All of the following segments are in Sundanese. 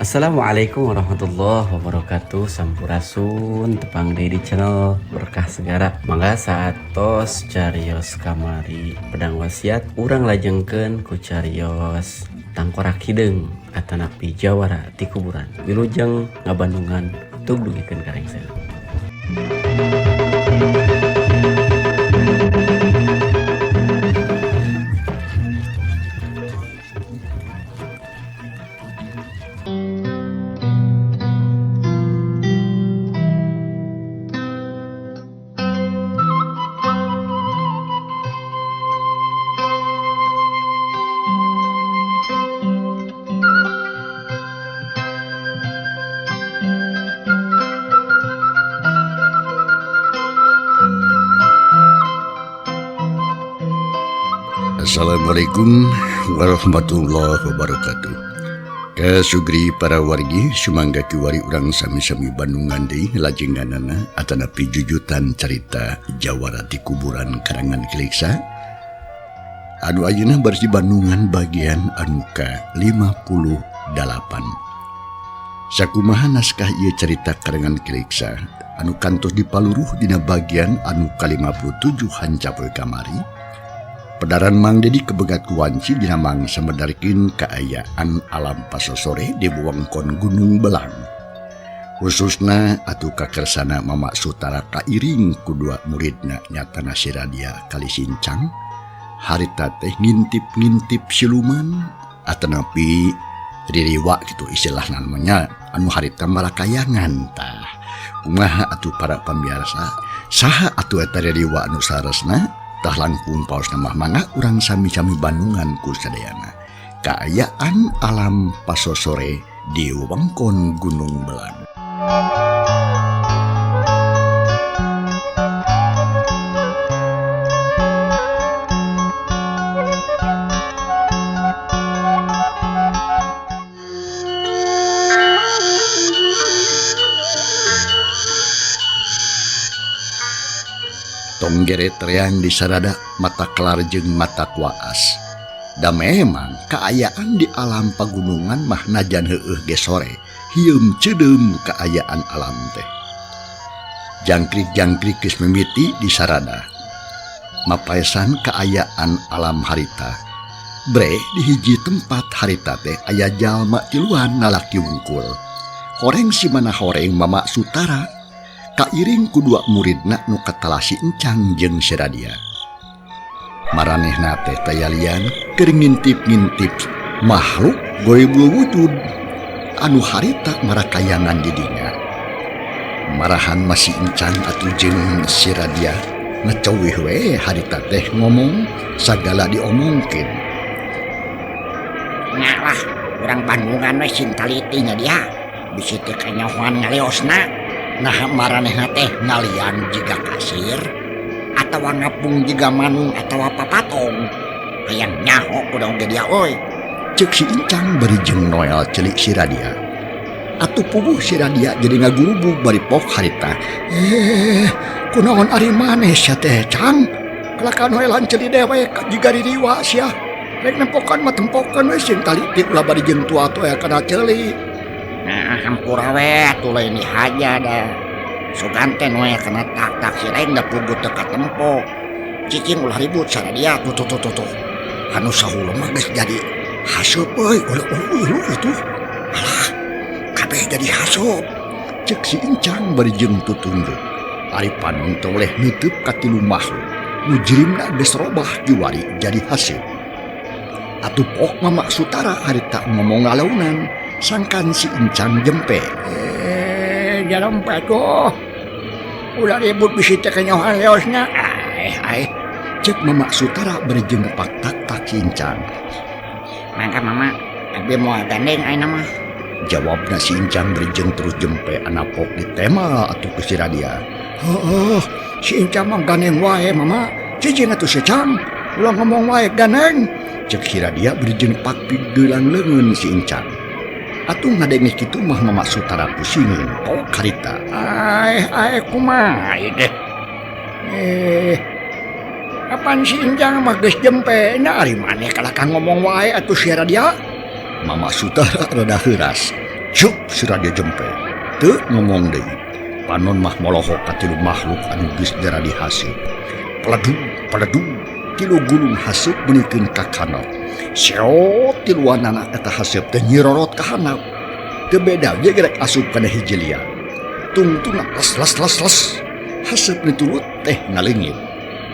Assalamualaikum warahmatullahi wabarakatuh. Sampurasun, tepang deui di channel Berkah Segara. Mangga saatos carios kamari pedang wasiat, urang lajengkeun ku carios tangkorak hideung atanapi jawara ti kuburan. Wilujeng ngabandungan, tug dugikeun ka rengsena. Assalamualaikum warahmatullahi wabarakatuh. Kasugri para wargi sumangga kiwari urang sami-sami Bandungan deui lajenganana atanapi jujutan carita jawara di kuburan karangan Kiliksa. Anu ayeuna bari di Bandungan bagian anu ka-58. Sakumaha naskah ieu carita karangan Kiliksa anu kantos dipaluruh dina bagian anu ka-57 hanca poe kamari. Pedaran Mang Dedi kebegat kuanci dina mangsa medarkin kaayaan alam pasosore di wewengkon Gunung Belang. Khususna atuh kakersana Mama Sutara kairing ku dua muridna nyatana si Radia kali Sincang. Harita teh ngintip-ngintip siluman atanapi ririwa gitu istilah namanya anu harita marakayangan tah. Kumaha atuh para pamiarsa, saha atuh eta ririwa anu saresna? Tah langkung paos mah mangga urang sami-sami Bandungan ku sadayana. Kaayaan alam pasosore di wewengkon Gunung Belang. Tonggere teriang di sarada mata kelar jeung mata kuaas. Da memang kaayaan di alam pagunungan mah najan heueuh ge sore, hieum ceudeum kaayaan alam teh. Jangkrik-jangkrik geus mimiti di sarada. Mapaesan kaayaan alam harita. Bre di hiji tempat harita teh aya jalma tiluan nalaki wungkul. Horeng si mana horeng Mama Sutara. Kairing ku dua muridna nu katalasi Encang jeung si Radia. Maranehna teh tayalian keur ngintip-ngintip makhluk goibul wujud anu harita marakayangan di dinya. Marahan masih Encang atuh jeung si Radia ngeceuwih we harita teh ngomong sagala diomongkeun. Nya lah urang Bandungan we sing taliti nya dia. Bisi teh kanyahoan ngaleosna. Nah maranehna teh ngalian jiga kasir atawa ngapung jiga manung atawa papatong. Hayang nyaho kudu oge dia euy. Ceuk si Encang bari jeung Noel celik si Radia. Atuh puguh si Radia jadi ngagurubug bari pok harita. Kunaon ari maneh sia teh Cang? Kelakan Noelan ceuli dewek jiga ririwa sia. Rek nempokan mah tempokan we sing taliti ulah bari jeung tua-tua kana ceuli. Nah, hampura we atuh lain dihaja da. Sugan teh noe kana tak-tak si lain da puguh teu katempo. Cicing ulah ribut saradia tuh tuh tuh tuh tuh. Anu sahuleuh mah geus jadi haseup euy, uluh itu. Alah, kabeh jadi haseup. Ceuk si Encang bari jeung tutunjuk. Ari panon teh oleh nutup ka tilu makhluk. Nu jirimna geus robah kiwari jadi haseup. Atuh pok Mama Sutara harita ngomong ngalaunan. Sangkan si Encang jempe. Jarempe tuh. Ulah ribut bisi teh kanyahoan leosna. Aeh, aeh. Ceuk Mama Sutara bari jeung pak tak-tak si Encang. Mangga Mama, abi moal gandeng ayeuna mah. Jawabna si Encang bari jeung terus jempe anapok ditema atuh ku si Radia. Heueuh, si Encang mah gandeng wae Mama. Cicing atuh si Cang. Ulah ngomong wae gandeng. Ceuk si Radia bari jeung pak pigelang leungeun si Encang. Atuh ngadenge kitu mah Mama Sutara pusingeun pok harita. Aeh, aeh kumaha ieu teh? Kapan si Encang mah geus jempe na ari maneh kalakah ngomong wae atuh si Radia? Mama Sutara rada heuras. Cuk si Radia jempe. Teu ngomong deui. Panon mah molohok ka tilu makhluk anu geus daradi haseup. Peledug, peledug, tilu gulung haseup meunikeun ka kanal. Seot tiluanana eta haseup teh nyirorot ka handap. Teu beda ge rek asup kana hiji liang. Tungtungna les les les les. Haseup nu turut teh ngaleungit.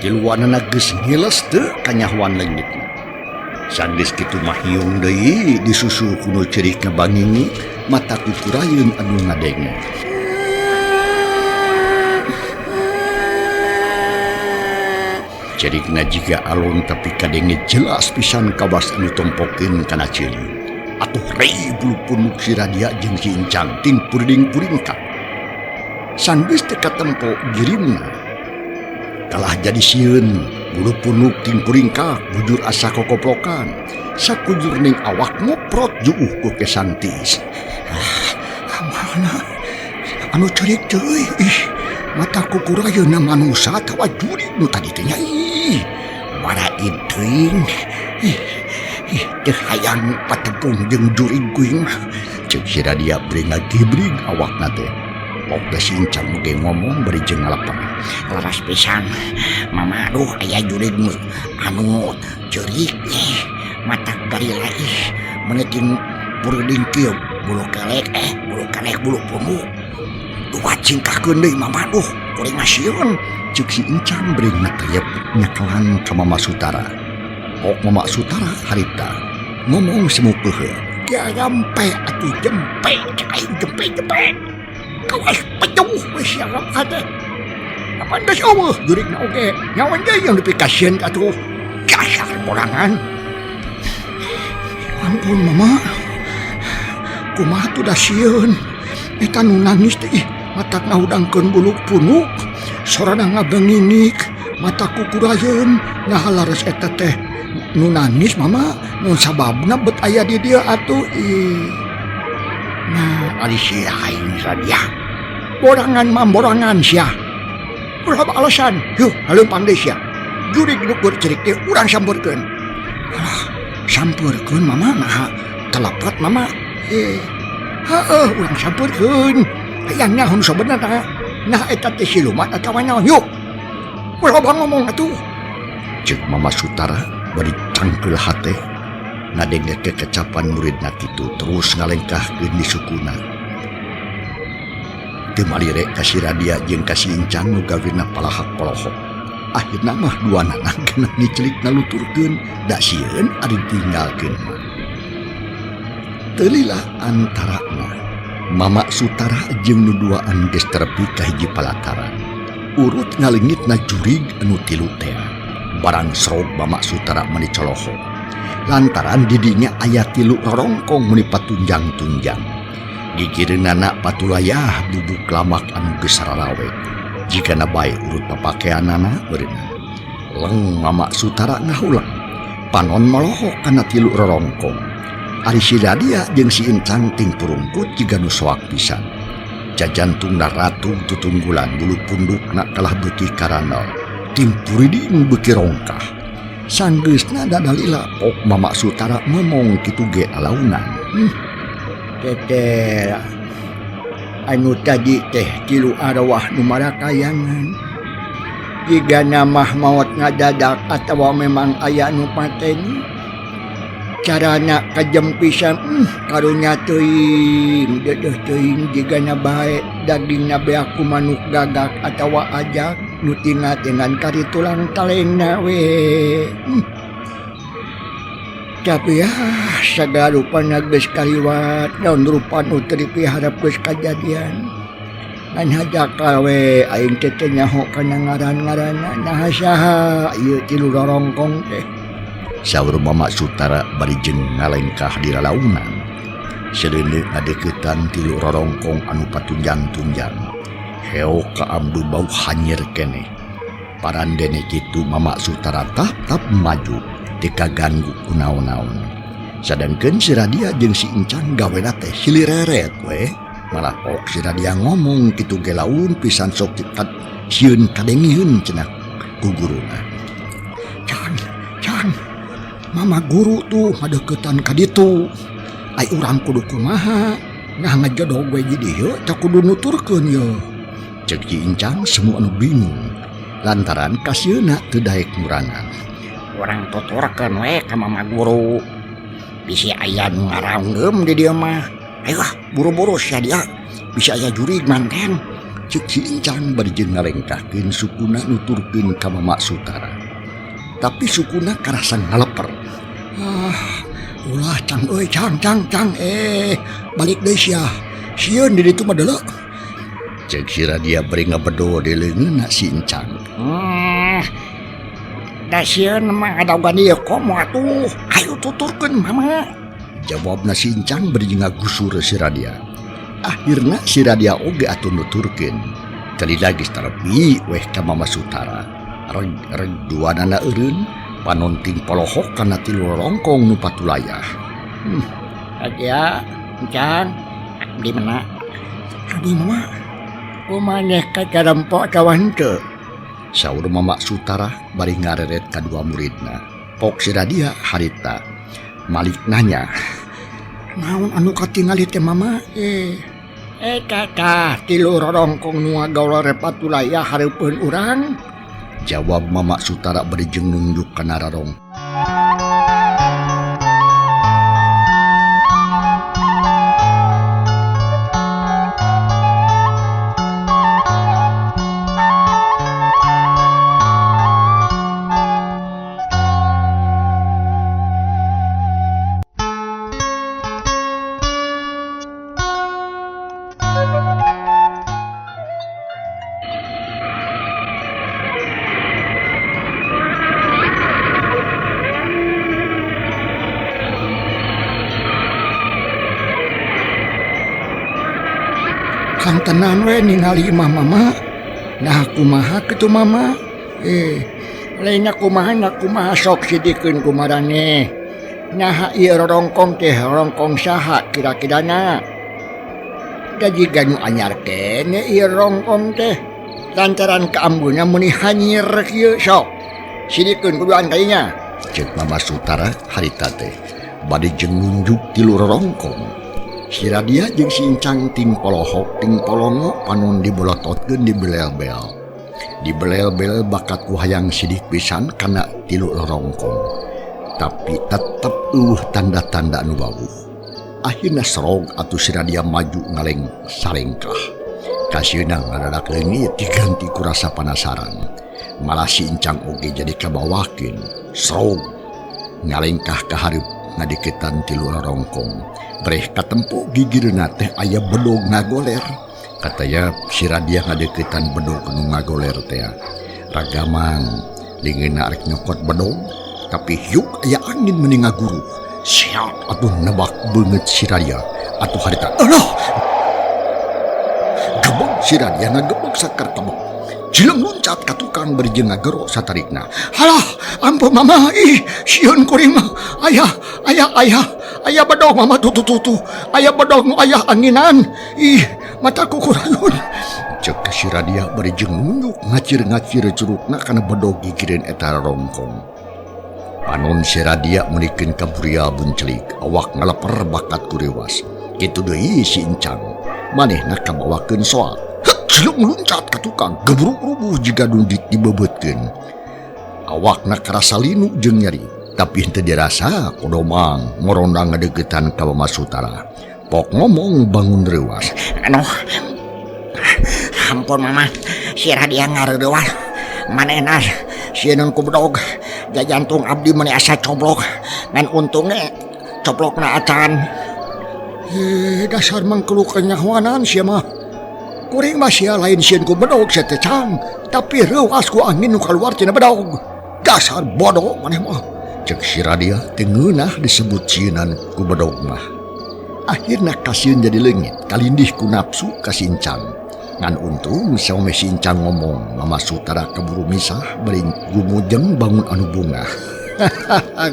Tiluanana geus ngiles teu kanyahoan leungitna. Sanggeus kitu mah hiung deui disusul ku nu ceurik ngabangingi mata kukurayeun anu ngadenge. Cerikna jiga alon tapi kadenge jelas pisan kawas anu tompokeun kana ceuli. Atuh rei bulu punuk si Radia jeung si Incang ting puriding-puringkak. Sanggeus teu katempo jirimna. Kalah jadi sieun, bulu punuk ting puringkak bujur asa kokoplokan. Sakujur ning awak ngoprot juuh ku kesan tiis. Ah, mana anu cerik teuy ih. Mata kukurayeuna manusa atawa jurig nu tadi teh nya ih. Waraid teuing. Ih, ih teu hayang patepung jeung jurig kuing mah. Ceuk si Radia bari ngagibrig awakna teh. Pok teh si Incang oge ngomong bari jeung ngalepeng. Leres pisan. Mama aduh aya jurig nu anu ceurik ih. Mata garila ih. Meuni puriding kieu bulu kelek bulu kelek bulu punuk. Duh cingkahkeun deui mama duh kuring mah sieun. Ceuk si Incang bari ngatayep nyekelan ka Mama Sutara. Pok Mama Sutara harita ngomong semukeuheul. Ya jampe atuh jempe cek aing jempe jempe. Kawas pejuh we sia teh. Apa geus eueuh jurigna oge. Nyawa deui yang dipikasieun atuh. Dasar borangan. Ampun mama. Kumaha tuh da sieun. Eta nu nangis teh ih mata ngahudangkeun bulu punuk. Sorana ngabenginik, mata kukurayeun. Nah lares eta teh nu nangis mama, nu sababna bet aya di dieu atuh ih. Nah, ari sia aing Radia. Borangan mah borangan sia. Berapa alasan? Yuh, haleumpang deui sia. Jurig nu keur cerik teh urang sampeurkeun. Alah, sampeurkeun mama naha telepet mama. Heeh, urang sampeurkeun. Hayang nyaho nu sabenerna. Nah eta teh siluman atawa naon? Yuk. Ulah loba ngomong atuh. Ceuk Mama Sutara bari cangkeul hate. Ngadenge kekecapan muridna kitu terus ngalengkahkeun di sukuna. Teu malire ka si Radia jeung ka si Incang nu gawena palahak-palohok. Akhirna mah duanana kena ngiclik naluturkeun da sieun ari ditinggalkeun mah. Teu lila antarana Mama Sutara jeung nu duaan geus terepi ka hiji palataran. Urut ngalengitna jurig anu tilu tea. Barang serog Mama Sutara meuni colohok. Lantaran didinya aya tilu rorongkong meuni patunjang-tunjang. Gigireunana patulayah bubuk lamak anu geus sarawet. Jigana bae urut papakeanana beureunang. Leng Mama Sutara ngahulang. Panon molohok kana tilu rorongkong. Ari si Radia jeung si Incang ting purungkut jiga nu soak pisan. Jajantungna ratu tutunggulan bulu pundukna kalah beuki karanal. Ting puriding beuki rongkah. Sanggeusna dadalila pok Mama Sutara ngomong kitu ge alaunan. Teteh anu tadi teh tilu arwah nu marakayangan. Jigana mah maot ngadadak atawa memang aya nu pateni. Carana kajem pisan, karunya teuing, dedeuh teuing jigana bae dagingna beak ku manuk gagak atawa ajak nu tinga-tingan kari tulang talengna we. Tapi ya sagala rupana geus kaliwat, naon rupa nu teu dipiharep geus kajadian. Ngan hajakal we aing teh teu nyaho kana ngaran-ngaranna naha saha ieu tilu rorongkong teh. Saur Mama Sutara bari jeung ngalengkah di lalaunan. Sedeuneu ngadeuketan tilu rorongkong anu patunjang-tunjang. Heo kaambu bau hanyir keneh. Parandene kitu Mama Sutara tap-tap maju teu kaganggu ku naon-naon. Sadangkeun si Radia jeung si Incang gawena teh silireret we. Malah pok si Radia ngomong kitu ge laun pisan sok sieun kadengeun cenah ku guruna. Cang, cang. Mama guru tuh ngadeukeutan ka ditu. Ai urang kudu kumaha? Nah ngajodog we di dieu teu kudu nuturkeun ye. Cek Ki Incang semu anu bingung lantaran kasieuna teu daek murangan. Urang tuturkeun we ka Mama Guru. Bisi aya nu ngaraunggeum di dieu mah. Ayo ah, buru-buru sia dia. Bisi aya jurig manten. Cek Si Incang bari jeung ngalengkahkeun sukuna nuturkeun ka Mama Sutara. Tapi sukuna karasa ngaleper. Ah, ulah Cang euy, Cang, Cang, Cang. Balik deui sia. Sieun di ditu mah deuleu. Cek si Radia bari ngabedo di leungeunna si Incang. Da sieun mah ngadaogan ieu komo atuh. Ayo tuturkeun Mama. Jawabna si Incang bari jeung ngagusur si Radia. Akhirna si Radia oge atuh nuturkeun. Teu geus terepi weh ka Mama Sutara. Reg-reg duanana eureun panon ting polohok kana tilu rongkong nu patulayah. Radia, Incang, abdi mana? Abdi Mama. Kumaneh kacarempok atawa henteu? Saur Mama Sutara bari ngareret kadua muridna. Pok si Radia harita. Malik nanya, naon anu katingali teh Mama? Kakak, tilu rorongkong nu ngagaul patulayah hareupeun urang. Jawab Mama Sutara bari jeung nunjuk kana rarong. Tenan we ningali imah Mama. Nah kumaha kitu Mama? Lainna kumaha na kumaha sok sidikeun kumaraneh. Nah ieu rorongkong teh rorongkong saha kira-kirana? Da jiga nu anyar kene ieu rorongkong teh. Lantaran kaambuna meuni hanyir kieu sok. Sidikeun kuduan kainya. Cek Mama Sutara harita teh bade jeung nunjuk tilu rorongkong. Si Radia jeung si Incang ting polohok ting polongo panon dibolototkeun dibelel-bel. Dibelel-bel bakat ku hayang sidik pisan kana tilu rorongkong. Tapi tetep eueuh tanda-tanda nu wawuh. Akhirna serog atuh si Radia maju ngaleng salengkah. Kasieuna ngadadak leungit diganti ku rasa panasaran. Malah si Incang oge jadi kabawakeun. Serog ngalengkah ka hareup ngadeukeutan tilu rorongkong. Breh katempo gigirna teh aya bedog ngagoler. Katanya si Radia ngadeukeutan bedog nu ngagoler teh. Ragamang lingeuna arek nyokot bedog, tapi hiuk aya angin meuni ngaguru. Siap atuh nebak beungeut si Radia. Atuh harita alah. Gebeg si Radia ngagebeg sakar kebek. Cileng loncat ka tukang bari jeung ngagero satarikna. Halah, ampun Mama, ih, sieun kuring mah. Ayah, ayah, ayah, ayah bedog Mama tuh tuh tuh tuh. Ayah bedog nu ayah anginan. Ih, mata kukurayun. Cek si Radia bari jeung nunjuk ngacir-ngacir curugna kana bedog gigireun eta rongkong. Panon si Radia meunikeun ka buria buncelik, awak ngaleper bakat kuriwas. Kitu deui si Incang. Manehna kabawakeun soak. Cilung loncat ka tukang, gebruk rubuh jiga dundit dibebeutkeun. Awakna karasa linu jeung nyeri, tapi henteu dirasa kodomang ngorondang ngadeuketan ka Mama Sutara. Pok ngomong bangun reuas. Aduh, ampun Mama, si Radia ngareurewas. Manehna sieun ku bedog, jajantung abdi meuni asa coblok. Ngan untungna coblokna acan. Dasar mangkeluk kanyahoanan sia mah. Kuring mah sia lain sieun ku bedog sia teh Cang, tapi reuas ku angin nu kaluar tina bedog. Dasar bodoh maneh mah. Cek si Radia teu ngeunah disebut sieunan ku bedog mah. Akhirna kasieun jadi leungit, kalindih ku nafsu ka si Incang. Ngan untung saome si Incang ngomong, Mama Sutara keburu misah bari gumujeng bangun anu bungah.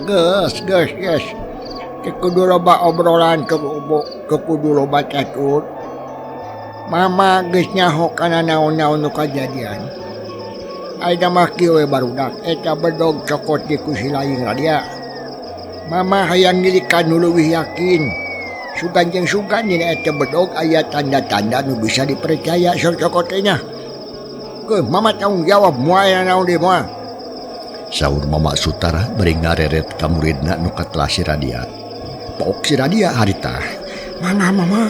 Geus, geus, geus. Teu kudu loba obrolan, teu kudu loba cacut. Mama geus nyaho kana naon-naon nu kajadian. Ayeuna mah kieu we barudak, eta bedog cokot di ku si lain Radia. Mama hayang ngilikan nu leuwih yakin. Sugan jeung sugan dina eta bedog aya tanda-tanda nu bisa dipercaya sur cokot teh nya. Ke mama tanggung jawab moal aya naon deui moal. Saur Mama Sutara bari ngareret ka muridna nu katelah si Radia. Pok si Radia harita. Mangga mama,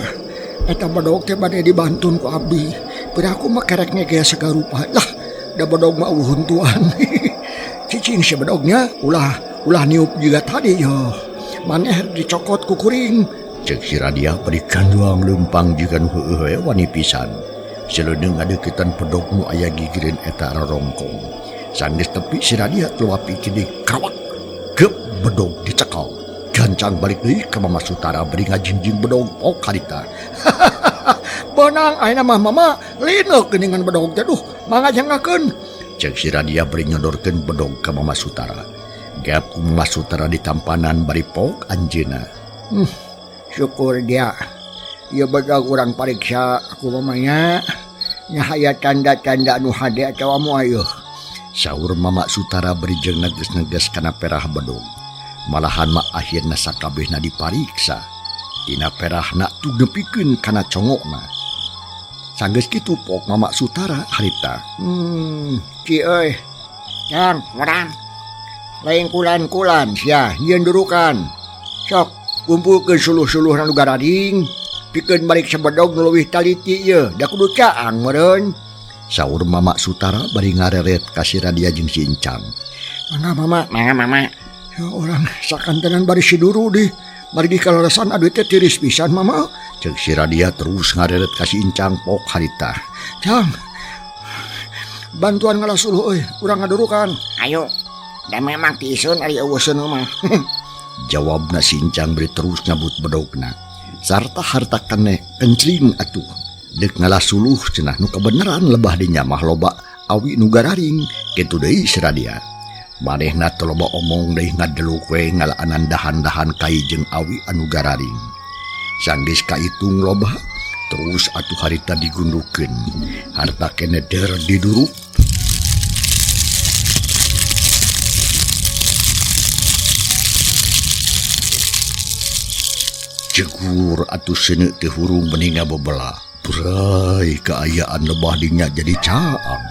eta bedog teh bade dibantun ku abdi. Piraku mah kerek ngegea sagarupa. Lah, da bedog mah eueuh huntuan. Cicing si bedognya ulah ulah niup juga tadi yo. Maneh dicokot ku kuring. Cek si Radia bari kanduang leumpang jiga nu heueuh we wani pisan. Seleundeung ngadeukeutan pedog nu aya gigireun eta rorongkong. Sanggeus tepi si Radia tuluapi cidik krawak. Gep bedog dicekal. Gancang balik deui ka Mama Sutara bari ngajingjing bedog pok harita. Beunang ayeuna mah mama lineuk geuningan bedog teh duh mangga janggakeun. Cek si Radia bari nyodorkeun bedog ka Mama Sutara. Gap ku Mama Sutara ditampanan bari pok anjeunna. Syukur dia. Ieu bedog urang pariksa ku mamanya. Nya aya tanda-tanda nu hade atawa moal ieu. Saur Mama Sutara bari jeung neges-neges kana perah bedog. Malahan mah akhirna sakabehna dipariksa. Dina perahna tug nepikeun kana congokna. Sanggeus kitu pok Mama Sutara harita. Ci euy. Jang, urang. Lain kulan-kulan sia, nyieun durukan. Sok kumpulkeun suluh-suluh nu gararing. Pikeun mariksa bedog nu leuwih taliti ieu, da kudu caang meureun. Saur Mama Sutara bari ngareret ka si Radia jeung si Incang. Mangga mama, mangga mama. Ya orang sakantenan bari siduru dih. Margi kalarasan aduh teh tiris pisan mama. Ceuk si Radia terus ngareret ka si Incang pok harita. Jang, bantuan ngalah suluh euy, urang ngadurukan. Ayo, da memang tiiseun ari eueuh seuneu mah. Jawabna si Incang bari terus nyabut bedogna. Sarta harta keneh kencling atuh. Deuk ngalah suluh cenah nu kebenaran lebah dinya mah loba awi nu gararing. Kitu deui si Radia. Manehna teu loba omong deui ngadeluk we ngalaanan dahan-dahan kai jeung awi anu gararing. Sanggeus kaitung loba terus atuh harita digundukeun. Harta keneh der diduruk. Cegur atuh seuneu teu hurung meni ngabebela. Bray kaayaan lebah dinya jadi caang.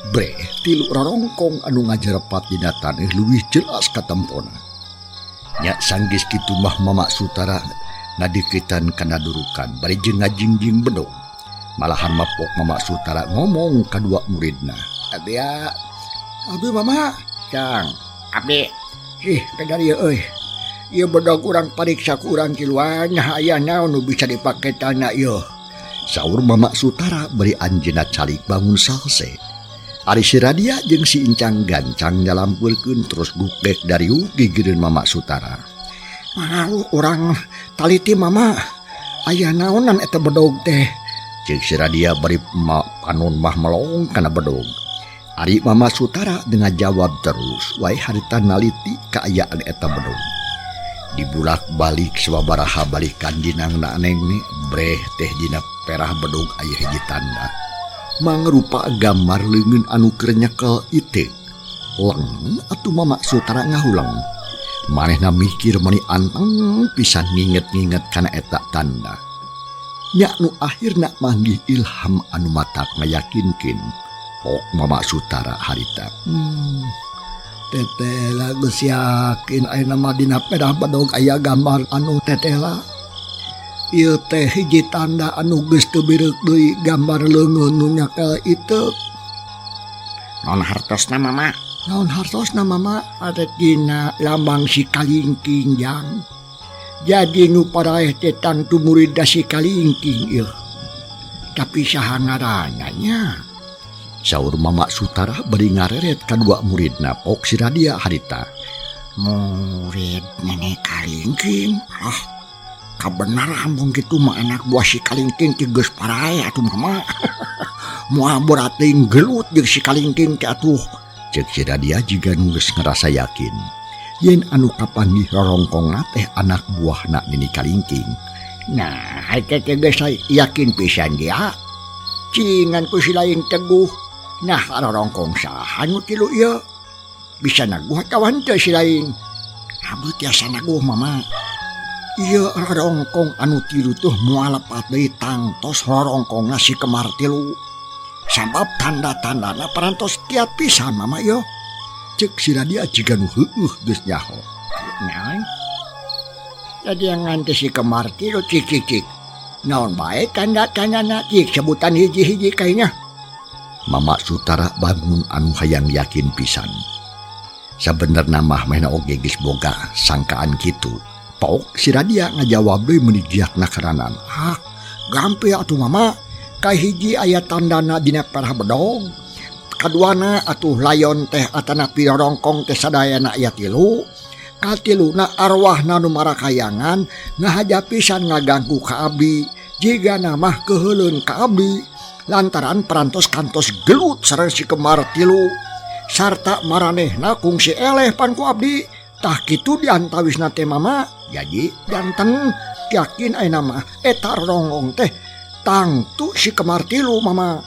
Breh tilu rarongkong anu ngajerepat dina taneuh leuwih jelas katempona. Nya sanggeus kitu mah Mama Sutara ngadeuketan kana durukan bari jeung ngajingjing bedog. Malahan mapok Mama Sutara ngomong ka dua muridna. Abdi ya. Abdi mama. Cang. Abdi. Ih, kadar ieu euy. Ieu bedog urang pariksa ku urang kiluan nya aya naon nu bisa dipake tanda ieu. Saur Mama Sutara bari anjeunna calik bangun salse. Ari si Radia jeung si Incang gancang nyalampurkeun terus gugek dariuk gigireun Mama Sutara. Manalu urang taliti mama. Aya naonan eta bedog teh. Ceuk si Radia bari panon mah melong kana bedog. Ari Mama Sutara dengan jawab terus wae harita naliti kaayaan eta bedog. Dibulak-balik sababaraha balikan dinangna neng breh teh dina perah bedog aya hiji tanda. Mangrupa gambar leungeun anu keur nyekel iteuk. Leng atuh Mama Sutara ngahulang. Manehna mikir meni anteng pisan nginget-nginget kana eta tanda. Nya nu akhirna manggih ilham anu matak ngayakinkeun. Pok Mama Sutara harita. Tetela geus yakin ayeuna mah dina pedah bedog aya gambar anu tetela. Ieu teh hiji tanda anu geus teu bireuk deui gambar leungeun nu nyakel iteuk. Naon hartosna mama? Naon hartosna mama? Artina lambang si kalingking jang. Jadi nu paraeh teh tangtu murid si kalingking ieu. Tapi saha ngaranna nya? Saur Mama Sutara bari ngareret ka dua muridna pok si Radia harita. Murid nenek kalingking? Ah, kabenaran mung kitu mah anak buah si kalingking teh geus paraeh atuh mama. Moal berat teuing gelut jeung si kalingking teh atuh. Ceuk si Radia jiga nu geus ngarasa yakin yen anu kapanggih rorongkongna teh anak buahna Nini Kalingking. Nah, eta teh geus yakin pisan dia. Cingan ku si lain teguh. Nah, rorongkong saha nu tilu ieu? Bisa naguh atawa henteu si lain? Abdi tiasa naguh mama. Ieu rorongkong anu tilu tuh moal lepat deui tangtos rorongkongna si Kemar tilu. Sabab tanda-tandana parantos kiat pisan mama ieu. Cek si Radia jiga nu heueuh geus nyaho. Naon? Jadi yang nganti si Kemar tilu cik cik cik. Naon bae tanda-tandana cik sebutan hiji-hiji kayaknya. Mama Sutara bangun anu hayang yakin pisan. Sabenerna mah mehna oge geus boga sangkaan kitu. Pok si Radia ngajawab deui meuni giakna karanan. Ah, gampil atuh mama. Kahiji aya tandana dina parah bedog. Kaduana atuh layon teh atanapi rorongkong teh sadayana aya tilu. Katiluna arwahna nu marakayangan ngahaja pisan ngaganggu ka abdi. Jigana mah keuheuleun ka abdi lantaran parantos kantos gelut sareng si Kemar tilu. Sarta maranehna kungsi eleh pan ku abdi. Tah kitu diantawisna teh mama. Jadi janten yakin ayeuna mah eta rorongkong teh tangtu si Kemar tilu mama.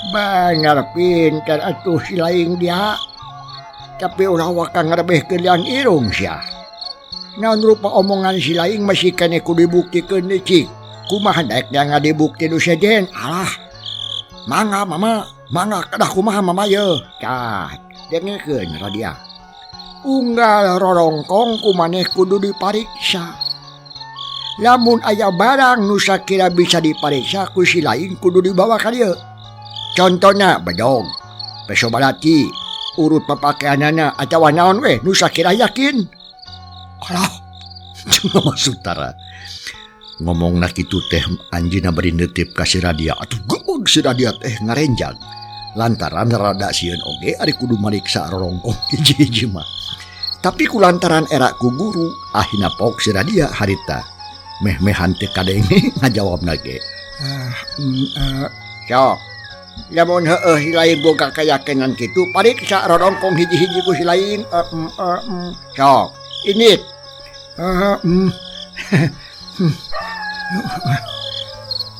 Bangar pintar atuh si laing dia. Tapi ulah waka ngarebehkeun liang irung sia. Naon rupa omongan si laing masih keneh kudu dibuktikeun deui cik. Kumaha daek dia ngadibukti nu sejen? Alah. Mangga mama, mangga kedah kumaha mama ye. Tah, dengekeun Radia. Unggal rorongkong ku maneh kudu dipariksa. Lamun aya barang nu sakira bisa dipariksa ku si laing kudu dibawa ka dieu. Contohna bedog, peso balati, urut papakeanana atawa naon we nu sakira yakin. Alah, Mama Sutara ngomongna kitu teh anjeunna bari neutip ka si Radia. Atuh gebeg si Radia teh ngarenjag. Lantaran rada sieun oge ari kudu mariksa rorongkong hiji-hiji mah. Tapi kulantaran era ku guru ahina pok si Radia harita. Meh-mehan teh kadenge ngajawabna ge. Sok. Lamun heueuh si lain boga keyakinan kitu pariksa rorongkong hiji-hiji ku si lain. Sok. Init.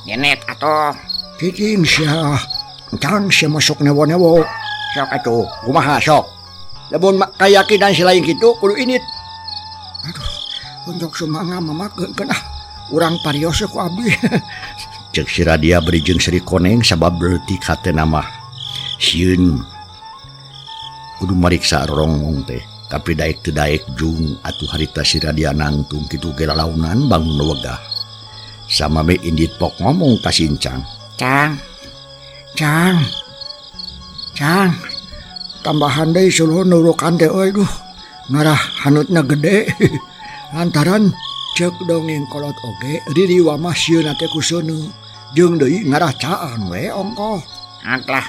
Nyenet atuh. Cicing sia. Cang sia masuk newo-newo. Sok atuh, kumaha sok. Lamun keyakinan si lain kitu kudu init. Aduh, untuk sumangga mama keun ah. Urang parios ku abdi. Cek si Radia beri jeung Sri Koneng sabab leutik hatena mah sieun kudu mariksa rorongong teh. Tapi daek teu daek jung atuh harita si Radia nangtung kitu ge lalaunan bangun wegah. Samame indit pok ngomong ka Sincang. Cang, Cang, Cang, tambahan deui suluh nurukan teh euy duh. Ngarah hanutna gede. Lantaran cek dongeng kolot oge ririwa mah sieunna teh ku seuneu. Jeung deui ngarah caang we ongkoh. Antlah,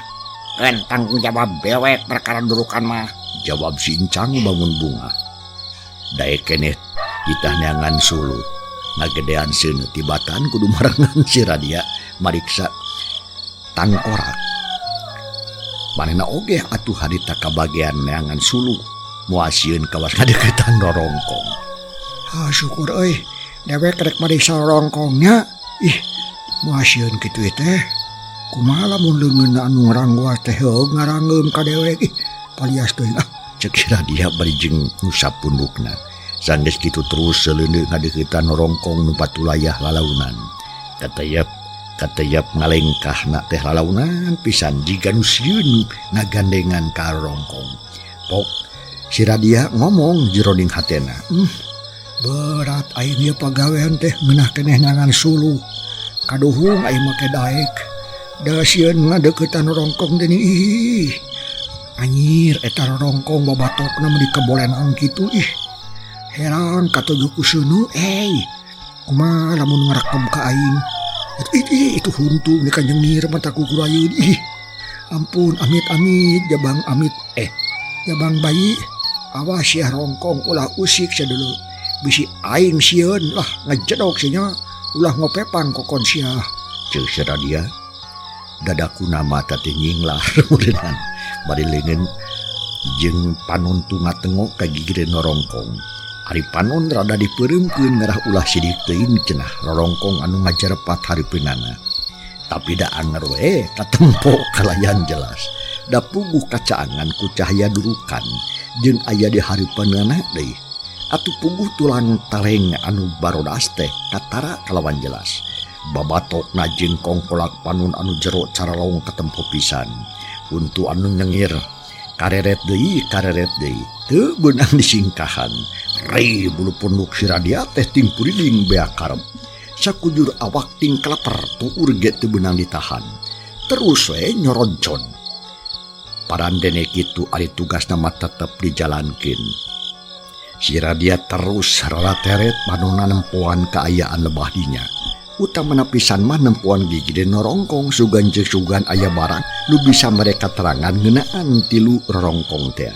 keun tanggung jawab bewek perkara durukan mah. Jawab Sincang bangun bunga. Daek keneh ditah neangan suluh. Ngagedean seuneu tibatan kudu marengan si Radia mariksa tangkorak. Manehna oge atuh harita kabagean neangan suluh. Moal sieun kawas ngadeukeutan rorongkong. Ah, syukur euy, dewek rek mariksa rorongkongnya. Ih, moal sieun kitu teh. Kumaha lamun leungeunna anu ngarangguas teh heuh ngaranggeum ka dewek. Ih, palias teuing ah. Cek si Radia bari jeung ngusap pundukna. Sanggeus kitu terus seleundeuk ngadeukeutan rorongkong nu patulayah lalaunan. Katayap ngalengkahna teh lalaunan pisan jiga nu sieun ngagandengan ka rorongkong. Pok si Radia ngomong jeroning hatena. Berat aing ieu pagawean teh ngeunah keneh nyangan suluh. Kaduhung aing make daek. Da sieun ngadeukeutan rorongkong deui. Ih. Anjir eta rorongkong babatokna mah dikebolenang kitu ih. Heran katujuh ku seuneu euy. Kumaha lamun ngarekem ka aing. Ih, itu huntu ni ka nyengir mata ku kurayeun ih. Ampun amit-amit jabang amit jabang bayi. Awas ya rongkong ulah usik sadulu. Bisi aing sieun lah ngejedok sinya ulah ngopepang kokon sia. Ceuk si Radia. Dadaku nama teh nyinglar meureunnan. Bari leungeun jeung panon tunga tengok ka gigireun rorongkong. Ari panon rada dipeureumkeun ngarah ulah sidik teuing cenah rorongkong anu ngajarepat hareupeunana. Tapi da anger we katempo kalayan jelas. Da puguh kacaangan ku cahaya durukan jeung aya di hareupeunana deui. Atuh puguh tulang taleng anu barodas teh katara kalawan jelas. Babatokna jeung kongkolak panon anu jero caralong katempo pisan. Untu anu nyengir kareret deui teu beunang disingkahan. Rei bulu punduk si Radia teh ting puriling beak karep. Sakujur awak ting keleper tuur ge teu beunang ditahan. Terus we nyoroncon. Parandene kitu ari tugasna mah tetep dijalankeun. Si Radia terus rarateret panonna nempoan kaayaan lebah dinya. Utamana pisan mah nempoan gigireun rorongkong sugan jeung sugan aya barang nu bisa mere katerangan ngeunaan tilu rorongkong teh.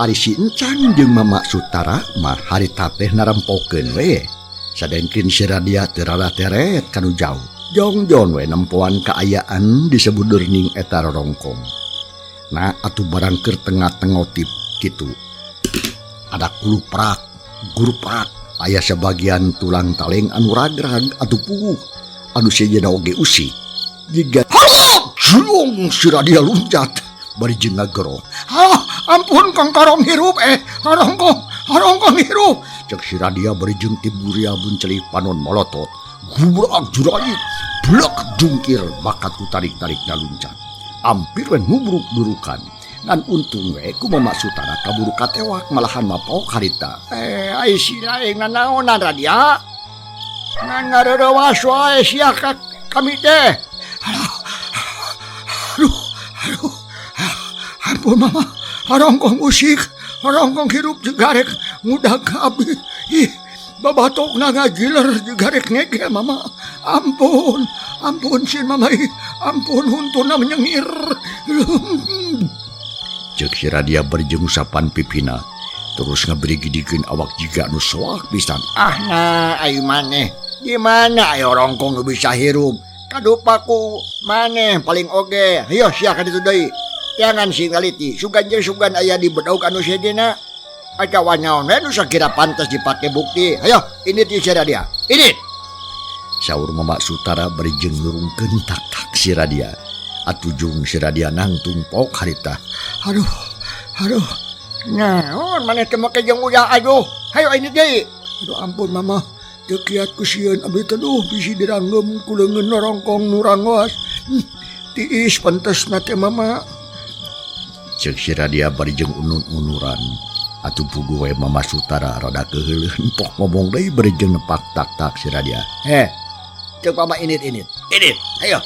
Ari si Encang jeung Mama Sutara mah harita teh narempokeun we. Sadengkeun si Radia teu rarateret kanu jauh. Jongjon we nempoan kaayaan disebudeurning eta rorongkong. Nah atuh barang keur tengah-tengotip kitu. Ada kuluprak, guruprak, aya sebagian tulang taleng anu ragrag atuh puguh anu sejenna oge usik. Jiga julung si Radia luncat bari jeung ngagero. Hah, ampun Kang Karong hirup harongkong hirup. Cek si Radia bari jeung tiburia buncelik panon molotot. Gubrak jurait, blek jungkir bakat ku tarik-tarikna luncat. Ampir we ngubruk durukan. Ngan untung we ku Mama Sutara kaburu katewak malahan mapok harita. Ai si lain nanaonan Radia. Ngan ngarerewas wae sia ka kami teh. Aduh, aduh. Ampun Mama, harongkong usik, harongkong hirup jegarek ngudag abdi. Ih, babatokna ngagiler jegarek ngege Mama. Ampun, ampun sieun Mama ih. Ampun huntuna menyengir. Ceuk si Radia berjeng usapan pipina terus ngabrigidikeun awak jiga nu soak pisan. Ah nah ayo maneh. Gimana ayo rongkong nu bisa hirup? Kadupaku maneh paling oge. Hayo sia ka ditu deui. Jangan sing ngaliti, sugan jeung sugan aya di bedog anu sejenna. Atawa naon we nu sakira pantas dipake bukti. Hayo ini ti si Radia. Ini. Saur Mama Sutara bari jeung nurungkeun tak-tak si Radia. Atuh jung si Radia nangtung pok harita. Aduh, aduh. Naon maneh teh make jeung udah aduh. Hayo ini deui. Aduh ampun Mama. Teu kiat ku sieun abdi teh duh bisi diranggem ku leungeun rongkong nu rangoas. Tiis pantesna teh Mama. Ceuk si Radia bari jeung unun-unuran. Atuh puguh we Mama Sutara rada keheuleuh empok ngomong deui bari jeung nepak tak-tak si Radia. Ceuk Mama init. Init, hayo.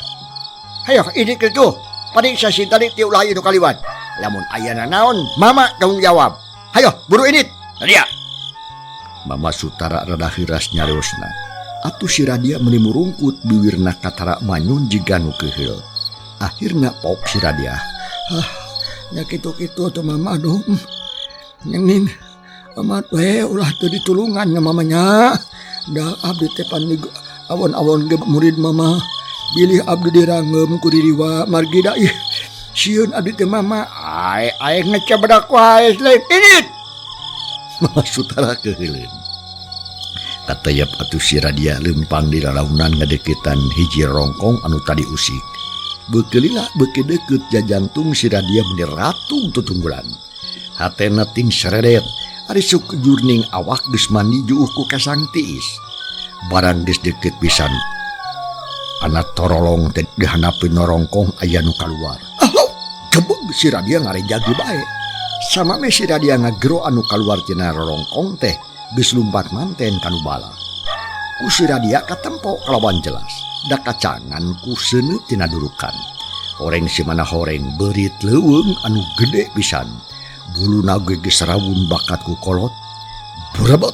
Hayo init kitu. Pariksa sing tadi ti ulah ieu nu kaliwat. Lamun aya nanaon, Mama tanggung jawab. Hayo, buru init. Radia. Mama Sutara rada heuras nyariosna. Atuh si Radia meuni murungkut biwirna katara manyun jiga nu keheul. Akhirna pok si Radia. Ah, nya kitu-kitu atuh Mama aduh. Nyengin amat we ulah teu ditulungan nya mamanya. Da abdi teh pan awon-awon ge murid Mama. Bilih abdi dirangeum ku diriwa margi da ih sieun abdi teh Mama. Ai ai ngecebedak wae lain init. Mama Sutara keuheuleun. Katayap atuh si Radia leumpang di lalaunan ngadeukeutan hiji rongkong anu tadi usik. Beuki lila beuki deukeut jajantung si Radia meuni ratung tutunggulan. Hatena ting seredet, ari sukujurning awak geus mandi juuh ku kasang tiis. Barang geus deukeut pisan. Ana torolong teh dihanapeun rongkong aya nu kaluar. Aloh, gebeg si Radia ngarejagi bae. Samame si Radia ngagero anu kaluar tina rorongkong teh geus lumpat manten kanu bala. Ku si Radia katempo kalawan jelas. Da kacangan ku seuneu tina durukan. Horeng si mana horeng beurit leuweung anu gede pisan. Buluna ge geus rawun bakat ku kolot. Brebet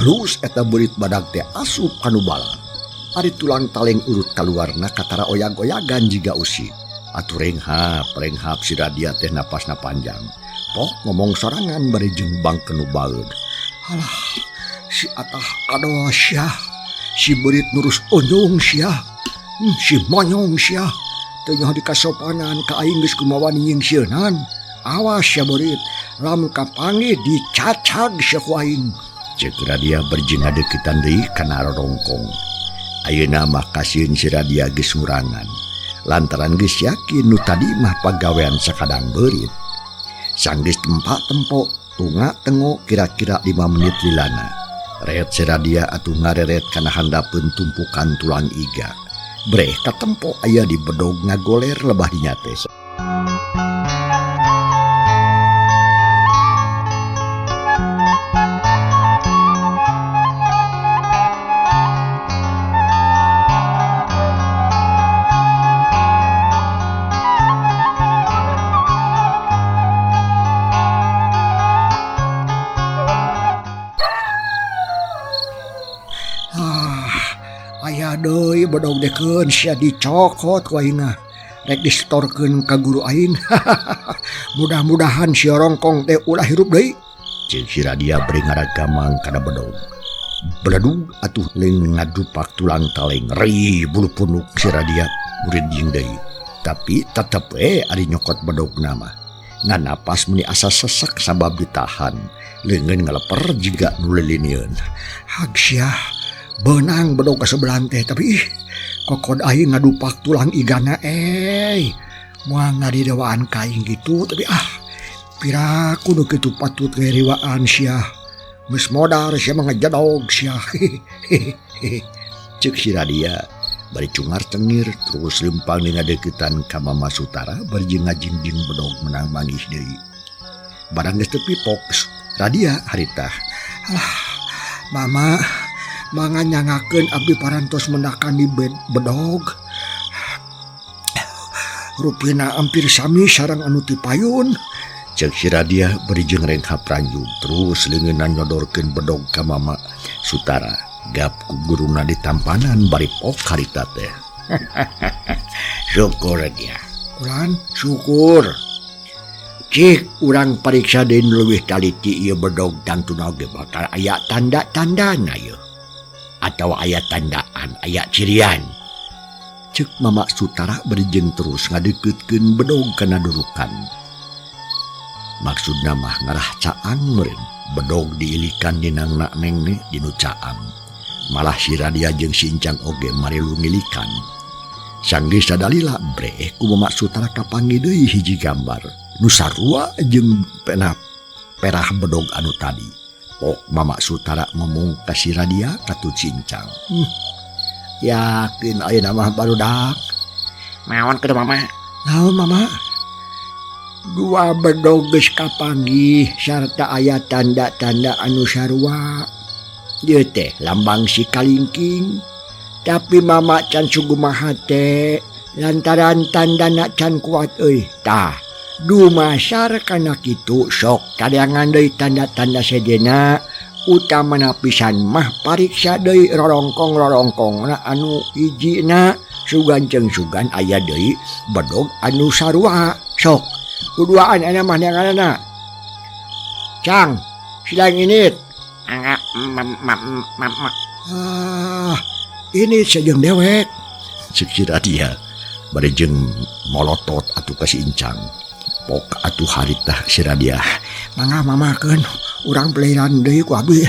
blus eta beurit badag teh asup kanu bala. Ari tulang taleng urut kaluarna katara oyag-oyagan jiga usi. Atuh renghap, renghap si Radia teh napasna panjang. Pok ngomong sorangan bari jeung bangkeun nu baeud. Alah, si atah adoh sia. Si beurit nurus onyong sia. Si monyong sia. Teu nyaho dikasopanan ka aing geus kumawa nyingsieunan. Awas sia beurit, lamun kapanggih dicacag sia ku aing. Ceuk Radia bari jeung ngadeuketan deui kana rorongkong. Ayeuna mah kasieun si Radia geus ngurangan. Lantaran geus yakin nu tadi mah pagawean sakadang beurit. Sanggeus tempat tempo tunga tengo kira-kira 5 menit lilana. Ret si Radia atuh ngareret kana handapeun tumpukan tulang iga. Breh katempo aya di bedog ngagoler lebah dinya teh. Aya deui bedog dekeun sia dicokot ku aing mah. Rek disetorkeun ka guru aing. Mudah-mudahan si rongkong teh ulah hirup deui. Ceuk si Radia bari ngaragamang kana bedog. Beledug atuh leung ngadupak tulang taleng ri bulu punuk si Radia murid jeung deui. Tapi tetep we ari nyokot bedogna mah. Ngan napas meni asa sesek sabab ditahan. Leungeun ngaleper jiga nu lilinieun. Hag sia. Benang bedog ka sebelah teh tapi ih kokod aing ngadupak tulang igana moal ngaridewaan ka aing gitu tapi ah piraku nu kitu patut ngariwaan sia geus modar sia mah ngejedog sia. Ceuk si Radia bari cungar cengir terus lempang di ngadeuketan ka Mama Sutara bari jeung ngajingjing bedog menang manggih deui. Barang geus tepi pok Radia harita. Alah mama mangga nyangakeun abdi parantos mendakan di bedog. Rupina hampir sami sareng anu ti payun. Ceuk si Radia bari jeung renghap ranjug terus leungeunna nyodorkeun bedog ka Mama Sutara. Gap ku guruna ditampanan bari pok harita teh. Syukur dia. Ulan syukur. Cik urang pariksa deui leuwih taliti ieu bedog tangtuna ge bakal aya tanda-tandana ieu. Atau aya tandaan, aya cirian. Ceuk Mama Sutara bari jeung terus ngadeukeukeun bedog kana durukan. Maksudna mah ngarah caang meureun. Bedog diilikan dinangna nengne dinu caang. Malah si Radia jeung si Incang oge marilu ngilikan. Sanggeus sadalila breh ku Mama Sutara kapanggih deui hiji gambar. Nu sarua jeung perah bedog anu tadi. Pok Mama Sutara ngomong ka si Radia katut si Incang. Yakin ayeuna mah barudak. Naon kudu Mama? Naon Mama? Dua bedog geus kapanggih sarta aya tanda-tanda anu sarua. Ieu teh lambang si kalingking. Tapi Mama can sugumaha teh lantaran tandana can kuat euy. Tah, dumasar kana kitu sok kadeangan deui tanda-tanda sejenna utamana pisan mah pariksa deui rorongkong-rorongkongna anu hijina sugan jeung sugan aya deui bedog anu sarua. Sok kuduaan ana mah neanganana. Cang, silang init. Angga ma. Ah, ini sejeung dewek. Ceuk si Radia bari jeung molotot atuh ka si Incang. Pok atuh harita si Radia. Mangga mamakeun urang peliran deui ku abdi.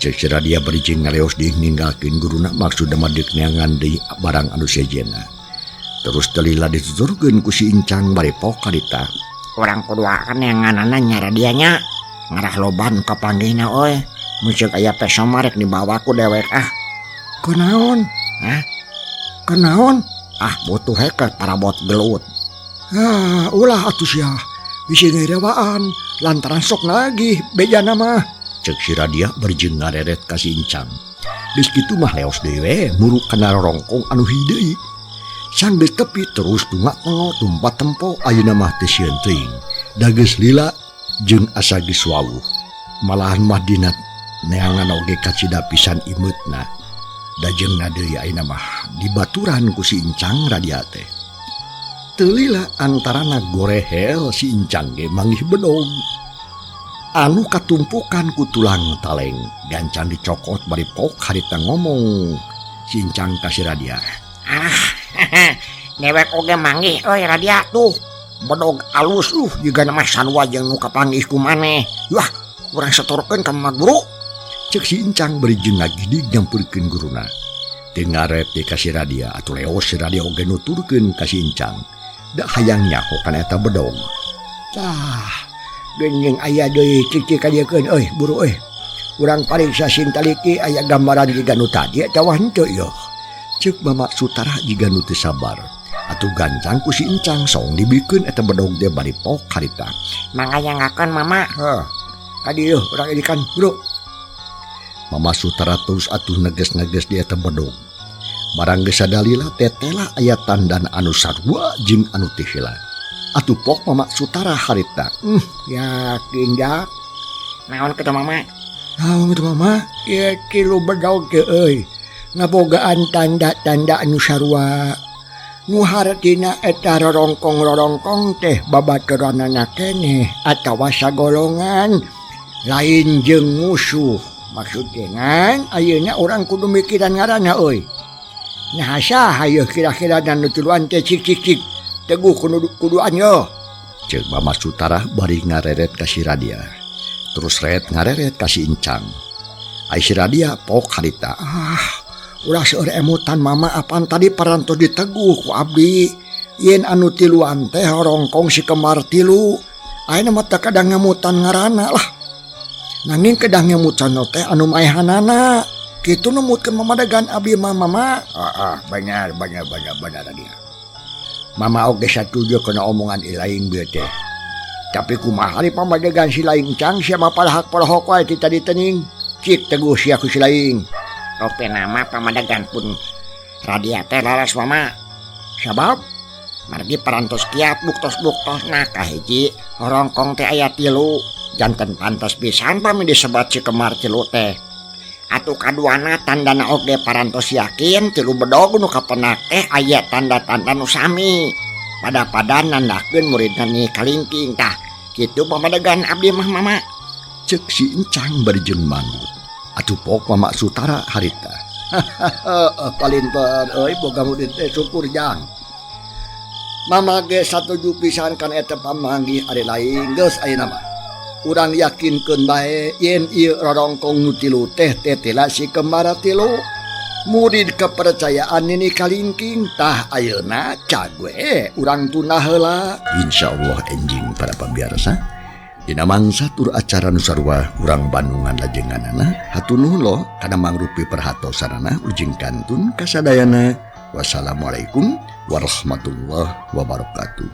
Ceuk si Radia bari jeung ngaleos deui ninggalkeun guruna maksudna mah deuk neangan deui barang anu sejenna. Terus delila dituturkeun ku si Incang bari pok harita. Urang kuduakeun neanganana nya Radia nya. Ngarah loban kapanggihna euy. Mun ceuk aya peso mah rek dibawa ku dewek ah. Kunaon? Hah? Kunaon? Ah butuh heke parabot gelut. Ah, ulah atuh sia. Bisi ngerewaan lantaran sok lagi bejana mah. Ceuk si Radia bari jeung ngareret ka si Incang. Geus kitu mah leos deui we muru kana rorongkong anu hideui. Sanggeus tepi terus tunga tengo tumpat tempo ayeuna mah teu sieun teuing. Da geus lila jeung asa geus wawuh. Malahan mah dina neangan oge kacida pisan imeutna. Da jeung na deui ayeuna mah dibaturan ku si Incang Radia teh. Teu lila antarana gorehel si Incang ge manggih bedog. Anu katumpukan ku tulang taleng, gancang dicokot bari pok harita ngomong. Si Incang ka si Radia. Ah, dewek oge manggih euy Radia tuh. Bedog alus jiga mah sarua jeung nu kapanggih ku maneh. Wah, urang setorkeun ka Mama Guru. Cek si Incang bari jeung ngagidig nyamperkeun guruna. Teu ngaret deui ka si Radia atuh leos si Radia oge nuturkeun ka si Incang. Da hayang nyaho kana eta bedog. Tah, geuning aya deui cicik kadiekeun euy buru euy. Urang pariksa sing taliki aya gambaran jiga nu tadi atawa henteu yeuh. Ceuk Mama Sutara jiga nu teu sabar. Atuh gancang ku si Incang song dibikeun eta bedog teh bari pok harita. Mangayangakeun Mama. Heuh. Kadi yeuh urang idikan buru. Mama Sutara terus atuh neges-neges di eta bedog. Barang geus sadalila tetela aya tandan anu sarua jeung anu teu heula. Atuh pok Mama Sutara harita. Yakin jak. Naon kitu Mama? Naon kitu Mama? Ieu tilu bedog teh euy. Ngabogaan tanda-tanda anu sarua. Nu hartina eta rorongkong-rorongkong teh babaturanana keneh atawa sagolongan lain jeung musuh. Maksud dengan ayeuna urang kudu mikiran ngaranna euy. Nah saha yeuh kira-kira dan nu tiluan teh cik cik cik teguh kuduan yeuh. Ceuk Mama Sutara bari ngareret ka si Radia. Terus ret ngareret ka si Incang. Ai si Radia pok harita. Ah, ulah seueur emutan Mama apan tadi parantos diteguh ku abdi. Yen anu tiluan teh rongkong si kembar tilu. Ayeuna mah teu kadang ngemutan ngaranna lah. Nanging kedah ngemutan teh anu maehanana. Kitu numutkeun mamadegan abdi mah Mama. Ah, benar benar benar benar dia. Mama oge satuju kana omongan ilaing bieu teh. Tapi kumaha ari pamadegan si laing Cang sia mah palahak palahok wae ti tadi teuning. Cik teguh sia ku si laing. Oke nama pamadegan pun Radia teh laras Mama. Sabab margi parantos kiat buktos-buktosna kahiji rongkong teh aya tilu. Janten pantes pisan pami disebat si kemar tilu teh. Atuh kaduana tandana oge parantos yakin tilu bedog nu kapenak teh aya tanda-tanda nu sami. Pada-pada nandakeun muridna Nyi Kalingking tah. Kitu pamadegan abdi mah Mama. Ceuk si Incang bari jeung manut. Atuh pok Mama Sutara harita. Palinter euy boga murid teh syukur jang. Mama ge satuju pisan kana eta pamanggih ari lain geus ayeuna mah. Urang yakinkeun bae yen ieu rorongkong nu tilu teh tetela si kembar tilu. Murid kepercayaan Nini Kalingking tah ayeuna cague urang tunda heula. Insyaallah enjing para pamiarsa. Dina mangsa tur acara nu sarua urang Bandungan lajenganana hatur nuhun lo kana mangrupi perhatosanana ujing kantun kasadayana. Wassalamualaikum warahmatullahi wabarakatuh.